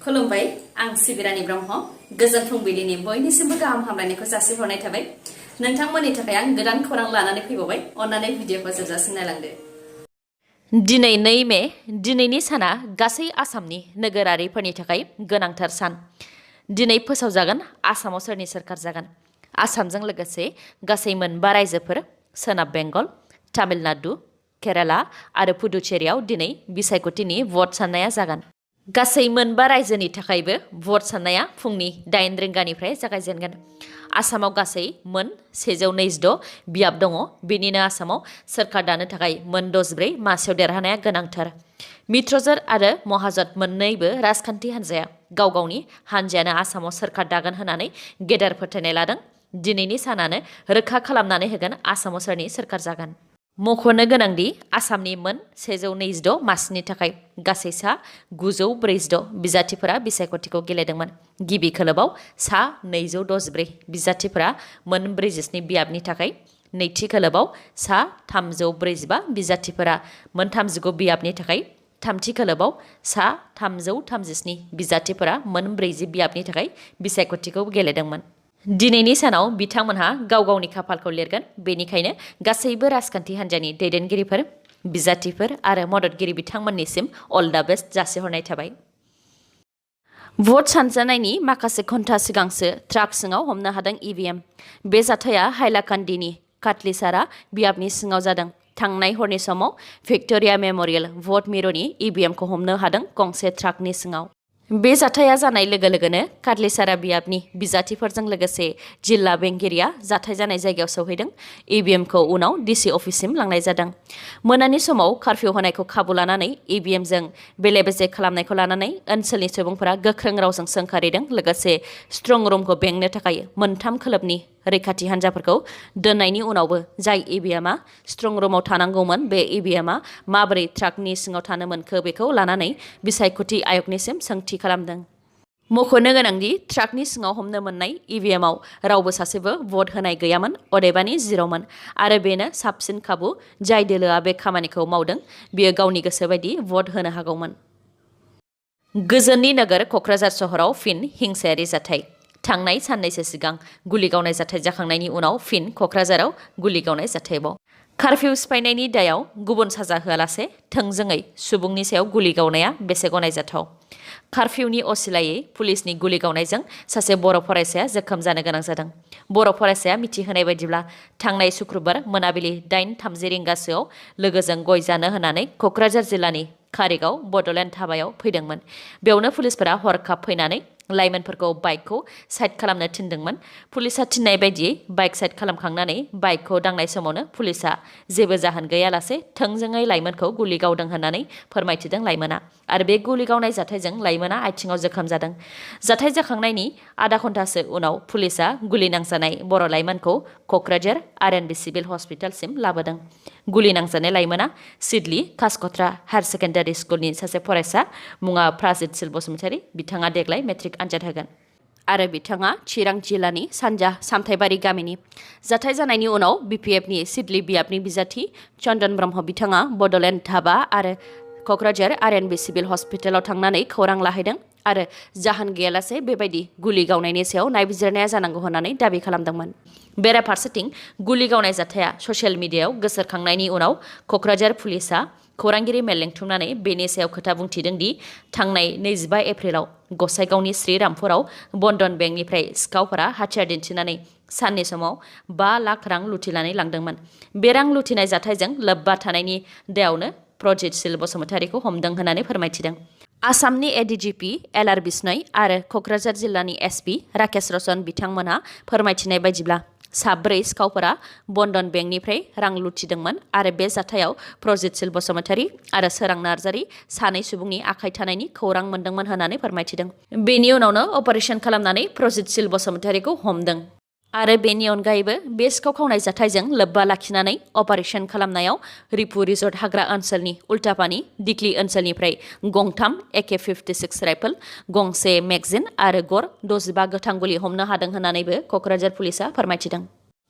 खुलुमबाय आं सिबिरानि ब्रह्म गोजोन फुंबिलिनि बयनिसिमबो गाहाम हामलायनायखौ जासिहरनाय थाबाय नोंथांमोननि थाखाय आं गोदान खौरां लानानै फैबावबाय अन्नानै भिडिअखौ जोबजासिम नायलांदो दिनै 2 मे दिनैनि साना गासै आसामनि नोगोरारिफोरनि थाखाय गोनांथार सान दिनै फोसावजागोन आसामाव सोरनि सोरखार जागोन आसामजों लोगोसे गासै 4 रायजोफोर सोनाब बेंगल तामिलनाडु केराला आरो पुडुचेरियाव दिनै बिसायख'थिनि भट साननाया जागोन गासै 4 रायजोनि थाखायबो भट साननाया फुंनि 8 रिंगानिफ्राय जागायजेनगोन आसामाव गासै 126 बियाब दङ बेनिनो आसामाव सोरखार दानो थाखाय 64 मासियाव देरहानाया गोनांथार मित्रजोर आरो महाजोत मोन्नैबो राजखान्थि हान्जाया गाव गावनि हान्जायानो आसामाव सोरखार दागोन होननानै गेदेर फोथायनाय लादों दिनैनि सानानो रोखा खालामनानै होगोन आसामाव सोरनि सोरखार जागोन मख'नो गोनांदि आसामनि 126 मासिनि थाखाय गासै सा 946 बिजाथिफोरा बिसायख'थिखौ गेलेदोंमोन गिबि खोलोबाव सा 264 बिजाथिफोरा 47 बियाबनि थाखाय नैथि खोलोबाव सा 345 बिजाथिफोरा 39 बियाबनि थाखाय थामथि खोलोबाव सा 337 बिजाथिफोरा 40 बियाबनि थाखाय बिसायख'थिखौ गेलेदोंमोन दिनैनि सानाव बिथांमोनहा गाव गावनि खाफालखौ लिरगोन बेनिखायनो गासैबो राजखान्थि हान्जानि दैदेनगिरिफोर बिजाथिफोर आरो मददगिरि बिथांमोननिसिम अल दा बेस्ट जासिहरनाय थाबाय भट सानजानायनि माखासे घन्टा सिगांसो ट्राक सिङाव हमनो हादों इभिएम बे जाथाया हाइलाकान्दिनि काटलिसारा बियाबनि सिङाव जादों थांनाय हरनि समाव भिक्ट'रिया मेम'रियेल भट मिरुनि इभिएमखौ हमनो हादों गंसे ट्राकनि सिङाव बे जाथाया जानाय लोगो लोगोनो काटलिसारा बियाबनि बिजाथिफोरजों लोगोसे जिल्ला बेंगिरिया जाथाय जानाय जायगायाव सौहैदों इभिएमखौ उनाव डिसि अफिससिम लांनाय जादों मोनानि समाव कारफिउ होनायखौ खाबु लानानै इभिएमजों बेले बेजे खालामनायखौ लानानै ओनसोलनि सुबुंफोरा गोख्रों रावजों सोंखारिदों लोगोसे स्ट्रं रुमखौ बेंनो थाखाय 3 खोलोबनि रैखाथि हान्जाफोरखौ दोननायनि उनावबो जाय इभिएमआ स्ट्रं रुमाव थानांगौमोन बे इभिएमआ माबोरै ट्राकनि सिङाव थानो मोनखो बेखौ लानानै बिसायख'थि आयगनिसिम सोंथि खालामदों मख'नो गोनांदि ट्राकनि सिङाव हमनो मोननाय इभिएमआव रावबो सासेबो भट होनाय गैयामोन अदेबानि जिर'मोन आरो बेनो साबसिन खाबु जाय दोलोआ बे खामानिखौ मावदों बियो गावनि गोसो बायदि भट होनो हागौमोन गोजोननि नोगोर क'क्राझार सहराव फिन हिंसायारि जाथाय थांनाय साननैसो सिगां गुलि गावनाय जाथाय जाखांनायनि उनाव फिन क'क्राझाराव गुलि गावनाय जाथायबाव कारफिउ सिफायनायनि दायाव गुबुन साजा होआलासे थोंजोङै सुबुंनि सायाव गुलि गावनाया बेसे गनायजाथाव कारफिउनि असिलायै पुलिसनि गुलि गावनायजों सासे बर' फरायसाया जोखोम जानो गोनां जादों बर' फरायसाया मिथिहोनाय बायदिब्ला थांनाय शुक्रबार मोनाबिलि 8:30 रिंगासोआव लोगोजों गय जानो होनानै क'क्राझार जिल्लानि कारिगाव बड'लेण्ड धाबायाव फैदोंमोन बेयावनो पुलिसफोरा हरखाब फैनानै लाइमोनफोरखौ बाइकखौ साइड खालामनो थिनदोंमोन पुलिसा थिननाय बायदियै बाइक साइड खालामखांनानै बाइकखौ दांनाय समावनो पुलिसा जेबो जाहोन गैयालासे थोंजोङै लाइमोनखौ गुलि गावदों होननानै फोरमायथिदों लाइमोना आरो बे गुलि गावनाय जाथायजों लाइमोना आथिङाव जोखोम जादों जाथाय जाखांनायनि आधा घन्टासो उनाव पुलिसा गुलि नांजानाय बर' लाइमोनखौ क'क्राझार आरएनबि सिभिल हस्पिटालसिम लाबोदों गुलि नांजानाय लाइमोना सिडली कासकट्रा हायार सेकेन्डारि स्कुलनि सासे फरायसा मुङा प्राजित सिल बसुमतारी बिथाङा देग्लाय मेट्रिक आनजाद होगोन आरो बिथाङा चिरां जिल्लानि सानजा सामथाइबारि गामिनि जाथाय जानायनि उनाव बिपिएफनि सिडली बियाबनि बिजाथि चन्दन ब्रह्म बिथाङा बड'लेण्ड धाबा आरो क'क्राझार आरएनबि सिभिल हस्पिटालाव थांनानै खौरां लाहैदों आरो जाहोन गैयालासे बेबायदि गुलि गावनायनि सायाव नायबिजिरनाया जानांगौ होननानै दाबि खालामदोंमोन बेराफारसेथिं गुलि गावनाय जाथाया ससियेल मिडियायाव गोसारखांनायनि उनाव क'क्राझार पुलिसा खौरांगिरि मेल लेंथुमनानै बेनि सायाव खोथा बुंथिदों दि थांनाय 25 एप्रिलाव गसाइगावनि श्रीरामपुराव बन्धन बेंकनिफ्राय सिखावफोरा हाथियार दिन्थिनानै साननि समाव 5 लाख रां लुथिनानै लांदोंमोन बे रां लुथिनाय जाथायजों लोब्बा थानायनि दायावनो प्रजित सिल बसुमतारीखौ हमदों होननानै फोरमायथिदों आसामनि एडिजिपि एलआर बिस्नय आरो क'क्राझार जिल्लानि एसपि राकेश रसन बिथांमोनहा फोरमायथिनाय बायदिब्ला 4 सिखावफोरा बन्धन बेंकनिफ्राय रां लुथिदोंमोन आरो बे जाथायाव प्रजित सिल बसुमतारी आरो सोरां नार्जारी 2 सुबुंनि आखाइ थानायनि खौरां मोनदोंमोन होननानै फोरमायथिदों बेनि उनावनो अपारेशन खालामनानै प्रजित सिल बसुमतारीखौ हमदों आरो बेनि अनगायैबो बे सिखाव खावनाय जाथायजों लोब्बा लाखिनानै अपारेशन खालामनायाव रिपु रिजर्ट हाग्रा ओनसोलनि उल्टापानि दिक्ली ओनसोलनिफ्राय 3 AK-56 राइफल गंसे मेगजिन आरो गर 65 गोथां गुलि हमनो हादों होननानैबो क'क्राझार पुलिसा फोरमायथिदों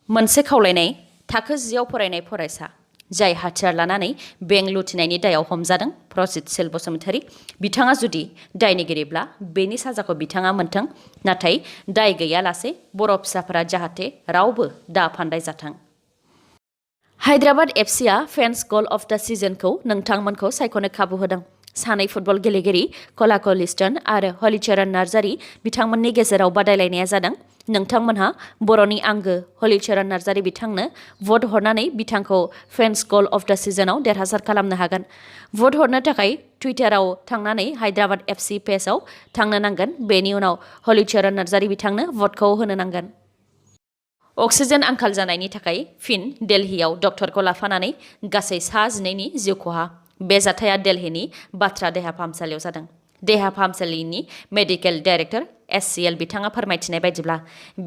मोनसे खावलायनाय थाखो 10 आव फरायनाय फरायसा जाय हाथियार लानानै बेंक लुथिनायनि दायाव हमजादों प्रजित सल बसुमतारी बिथाङा जुदि दायनिगिरिब्ला बेनि साजाखौ बिथाङा मोनथों नाथाय दाय गैयालासे बर' फिसाफोरा जाहाथे रावबो दा फान्दाय जाथों। हायद्राबाद एफसीआ फेन्स गल अफ द सिजनखौ नोंथांमोनखौ सायख'नो खाबु होदों। सानै फुटबल गेलेगिरि कलाकल लिस्टन आरो हलिचरण नार्जारी बिथांमोननि गेजेराव बादायलायनाया जादों। नोंथांमोनहा बर'नि आंगो हलिचरण नार्जारी बिथांनो भट हरनानै बिथांखौ फेन्स गल अफ द सिजनआव देरहासार खालामनो हागोन। भट हरनो थाखाय टुइटाराव थांनानै हायद्राबाद एफसी पेजआव थांनो नांगोन। बेनि उनाव हलिचरण नार्जारी बिथांनो भटखौ होनो नांगोन। अक्सिजेन आंखाल जानायनि थाखाय फिन दिल्लीयाव डक्टरखौ लाफानानै गासै 12नि जिउ खहा। बे जाथाया दिल्लीनि बाथ्रा देहा फाहामसालियाव जादों। देहा फाहामसालिनि मेडिकेल डाइरेक्टर SCL बिथाङा फोरमायथिनाय बायदिब्ला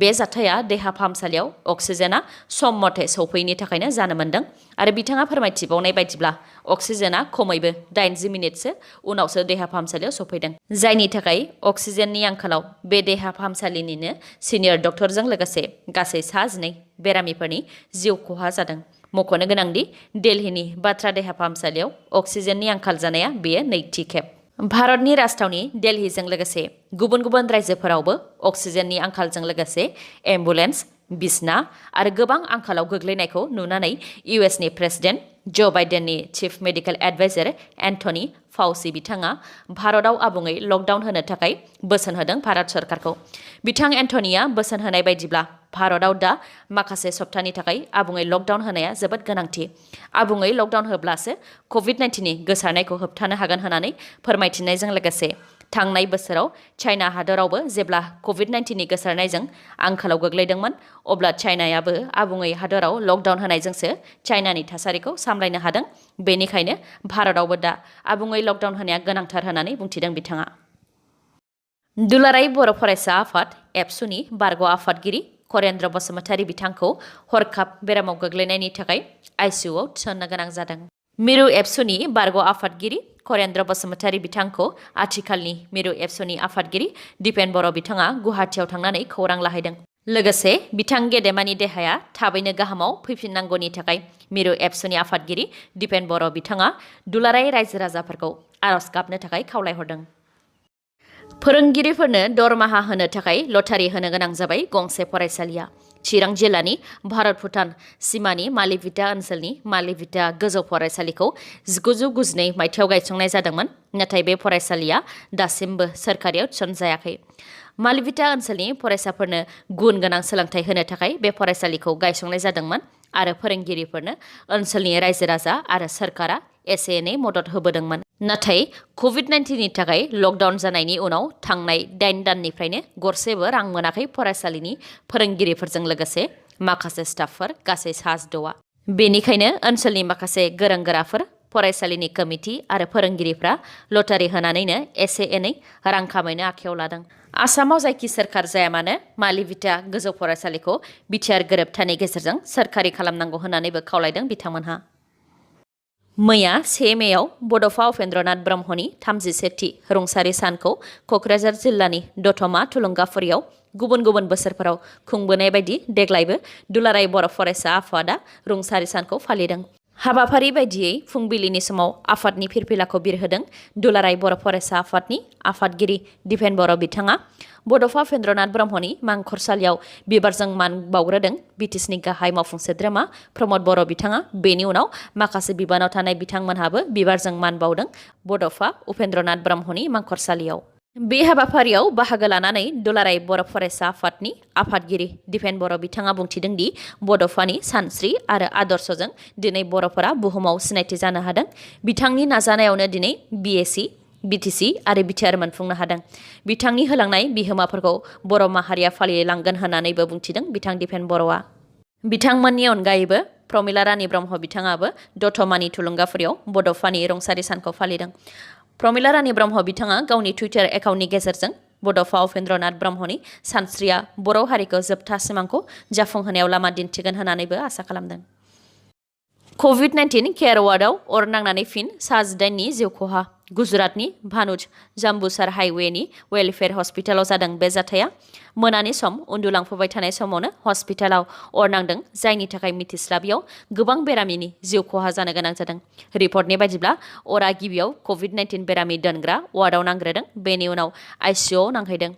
बे जाथाया देहा फाहामसालियाव अक्सिजेना सम मथे सौफैयैनि थाखायनो जानो मोन्दों आरो बिथाङा फोरमायथिबावनाय बायदिब्ला अक्सिजेना खमैबो 80 मिनिटसो उनावसो देहा फाहामसालियाव सौफैदों जायनि थाखाय अक्सिजेननि आंखालाव बे देहा फाहामसालिनिनो सिनियर डक्टरजों लोगोसे गासै 12 बेरामिफोरनि जिउ खहा जादों। मख'नो गोनांदि दिल्लीनि बाथ्रा देहा फाहामसालियाव अक्सिजेननि आंखाल जानाया बेयो नैथि खेब। भारतनि राजथावनि दिल्लीजों लोगोसे गुबुन गुबुन रायजोफोरावबो अक्सिजेननि आंखालजों लोगोसे एम्बुलेन्स बिसना आरो गोबां आंखालाव गोग्लैनायखौ नुनानै USनि प्रेसिडेन्ट जो बाइडेननि chief medical adviser Anthony Fauci बिथाङा भारतआव आबुङै लकडाउन होनो थाखाय बोसोन होदों भारत सरकारखौ। बिथां एन्थनीया बोसोन होनाय बायदिब्ला भारतआव दा माखासे सप्तानि थाखाय आबुङै लकडाउन होनाया जोबोद गोनांथि। आबुङै लकडाउन होब्लासो COVID-19नि गोसारनायखौ होबथानो हागोन होननानै फोरमायथिनायजों लोगोसे थांनाय बोसोराव चाइना हादरावबो जेब्ला COVID-19नि गोसारनायजों आंखालाव गोग्लैदोंमोन अब्ला चाइनायाबो आबुङै हादराव लकडाउन होनायजोंसो चाइनानि थासारिखौ सामलायनो हादों। बेनिखायनो भारतआवबो दा आबुङै लकडाउन होनाया गोनांथार होननानै बुंथिदों बिथाङा। दुलाराय बर' फरायसा आफाद एबसुनि बारग' आफादगिरि खरेन्द्र बसुमतारी बिथांखौ हरखाब बेरामाव गोग्लैनायनि थाखाय ICUआव थिसननो गोनां जादों। मिरु एबसुनि बारग' आफादगिरि खरेन्द्र बसुमतारी बिथांखौ आथिखालनि मिरु एबसुनि आफादगिरि दिपेन बर' बिथाङा गुवाहाटीआव थांनानै खौरां लाहैदों। लोगोसे बिथां गेदेमानि देहाया थाबैनो गाहामाव फैफिननांगौनि थाखाय मिरु एबसुनि आफादगिरि दिपेन बर' बिथाङा दुलाराय रायजो राजाफोरखौ आर'ज गाबनो थाखाय खावलायहरदों। फोरोंगिरिफोरनो दरमाहा होनो थाखाय लटारि होनो गोनां जाबाय गंसे फरायसालिया। चिरां जिल्लानि भारत भुटान सिमानि मालिभिटा ओनसोलनि मालिभिटा गोजौ फरायसालिखौ 1992 मायथाइयाव गायसंनाय जादोंमोन। नाथाय बे फरायसालिया दासिमबो सोरखारियाव थिसनजायाखै। मालिभिटा ओनसोलनि फरायसाफोरनो गुन गोनां सोलोंथाइ होनो थाखाय बे फरायसालिखौ गायसंनाय जादोंमोन आरो फोरोंगिरिफोरनो ओनसोलनि रायजो राजा आरो सोरखारा एसे एनै मदद होबोदोंमोन। नाथाय COVID-19नि थाखाय लकडाउन जानायनि उनाव थांनाय 8 दाननिफ्रायनो गरसेबो रां मोनाखै फरायसालिनि फोरोंगिरिफोरजों लोगोसे माखासे स्टाफफोर गासै 6 बेनिखायनो ओनसोलनि माखासे गोरों गोराफोर फरायसालिनि कमिटि आरो फोरोंगिरिफ्रा लटारि होनानैनो एसे एनै रां खामायनो आखायाव लादों। आसामाव जायखि सोरखार जाया मानो मालिभिटा गोजौ फरायसालिखौ बिटिआर गोरोबथानि गेजेरजों सोरखारि खालामनांगौ होननानैबो खावलायदों बिथांमोनहा। मैया 1 मेयाव बड'फा उपेन्द्रनाथ ब्रह्मनि 31थि रुंसारि सानखौ क'क्राझार जिल्लानि दतमा थुलुंगाफुरियाव गुबुन गुबुन बोसोरफोराव खुंबोनाय बायदि देग्लायबो दुलाराय बर' फरायसा आफादा रुंसारि सानखौ फालिदों। हाबाफारि बायदियै फुंबिलिनि समाव आफादनि फिरफिलाखौ बिरहोदों दुलाराय बर' फरायसा आफादनि आफादगिरि दिपेन बर' बिथाङा। बड'फा उपेन्द्रनाथ ब्रह्मनि मांखरसालियाव बिबारजों मान बाउग्रोदों बिटिसिनि गाहाय मावफुं सोद्रोमा प्रमद बर' बिथाङा। बेनि उनाव माखासे बिबानाव थानाय बिथांमोनहाबो बिबारजों मान बाउदों बड'फा उपेन्द्रनाथ ब्रह्मनि मांखरसालियाव। बे हाबाफारियाव बाहागो लानानै दुलाराय बर' फरायसा आफादनि आफादगिरि दिपेन बर' बिथाङा बुंथिदों दि बड'फानि सानस्रि आरो आदर्शजों दिनै बर'फोरा बुहुमाव सिनायथि जानो हादों। बिथांनि नाजानायावनो दिनै BSc BTC आरो बिटिआर मोनफुंनो हादों। बिथांनि होलांनाय बिहोमाफोरखौ बर' माहारिया फालिलांगोन होननानैबो बुंथिदों बिथां दिपेन बर'आ। बिथांमोननि अनगायैबो प्रमिला रानी ब्रह्म बिथाङाबो दतमानि थुलुंगाफुरियाव बड'फानि रुंसारि सानखौ फालिदों। प्रमिला रानी ब्रह्म बिथाङा गावनि टुइटार एकाउन्टनि गेजेरजों बड'फा उपेन्द्रनाथ ब्रह्मनि सानस्रिया बर' हारिखौ जोबथा सिमांखौ जाफुंहोनायाव लामा दिन्थिगोन होननानैबो आसा खालामदों। COVID-19 केयार वार्डआव अर नांनानै फिन 18नि जिउ खहा। गुजरातनि भानुज जाम्बुसार हाइवेनि वेलफेयार हस्पिटालाव जादों बे जाथाया मोनानि सम उन्दुलांफुबाय थानाय समावनो हस्पिटालाव अर नांदों जायनि थाखाय मिथिस्लाबियाव गोबां बेरामिनि जिउ खहा जानो गोनां जादों रिपर्टनि बायदिब्ला अरा गिबियाव COVID-19 बेरामि दोनग्रा वार्डआव नांग्रोदों बेनि उनाव आइसिइउआव नांहैदों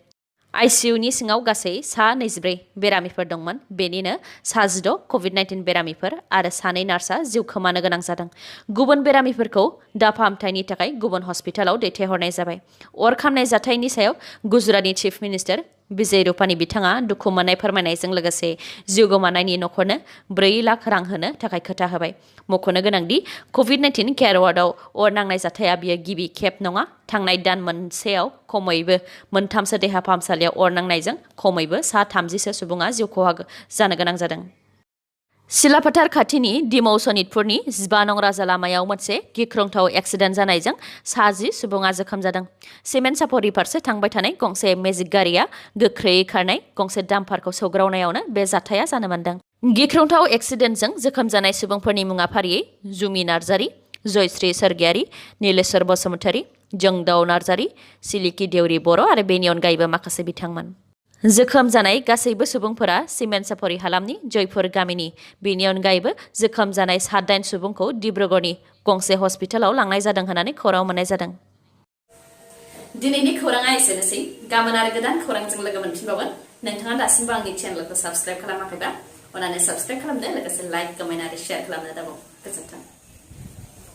आइसिइउनि सिङाव गासै 24 बेरामिफोर दंमोन बेनिनो 16 COVID-19 बेरामिफोर आरो 2 नार्सआ जिउ खोमानो गोनां जादों गुबुन बेरामिफोरखौ दा फाहामथायनि थाखाय गुबुन हस्पिटालाव दैथायहरनाय जाबाय अर खामनाय जाथायनि सायाव गुजरातनि चीफ मिनिस्टार विजय रुपानी बिथाङा दुखु मोननाय फोरमायनायजों लोगोसे जिउ गोमानायनि नखरनो 4 लाख रां होनो थाखाय खोथा होबाय मख'नो गोनांदि COVID-19 केयार वार्डआव अर नांनाय जाथाया बियो गिबि खेब नङा थांनाय दान मोनसेयाव खमैबो मोनथामसो देहा फाहामसालियाव अर नांनायजों खमैबो 30 सुबुङा जिउ खहा जानो गोनां जादों सिलाफोथार खाथिनि दिमौ सनितपुरनि 15 नं राजा लामायाव मोनसे गिख्रंथाव एक्सिडेन्ट जानायजों 10 सुबुङा जोखोम जादों सिमेन्ट सापरि फारसे थांबाय थानाय गंसे मेजिक गारिया गोख्रैयै खारनाय गंसे डाम्पारखौ सौग्रावनायावनो बे जाथाया जानो मोनदों गिख्रंथाव एक्सिडेन्टजों जोखोम जानाय सुबुंफोरनि मुङा फारियै जुमि नार्जारी जयश्री सरगियारी नीलेश्वर बसुमतारी जोंदाव नार्जारी सिलिकी देउरी बर' आरो बेनि अनगायैबो माखासे बिथांमोन जोखोम जानाय गासैबो सुबुंफोरा सिमेन्ट सापरि हालामनि जयपुर गामिनि बेनि अनगायैबो जोखोम जानाय 7 सुबुंखौ डिब्रुगड़नि गंसे हस्पिटालाव लांनाय जादों होननानै खौरां मोननाय जादों दिनैनि खौराङा एसेनोसै गाबोन आरो गोदान खौरांजों लोगो मोनफिनबावगोन नोंथाङा दासिमबो आंनि चेनेलखौ साबस्क्राइब खालामाखैबा अन्नानै साबस्क्राइब खालामदो लोगोसे लाइक कमेन्ट आरो शेयार खालामनो दाबाव गोजोन्थों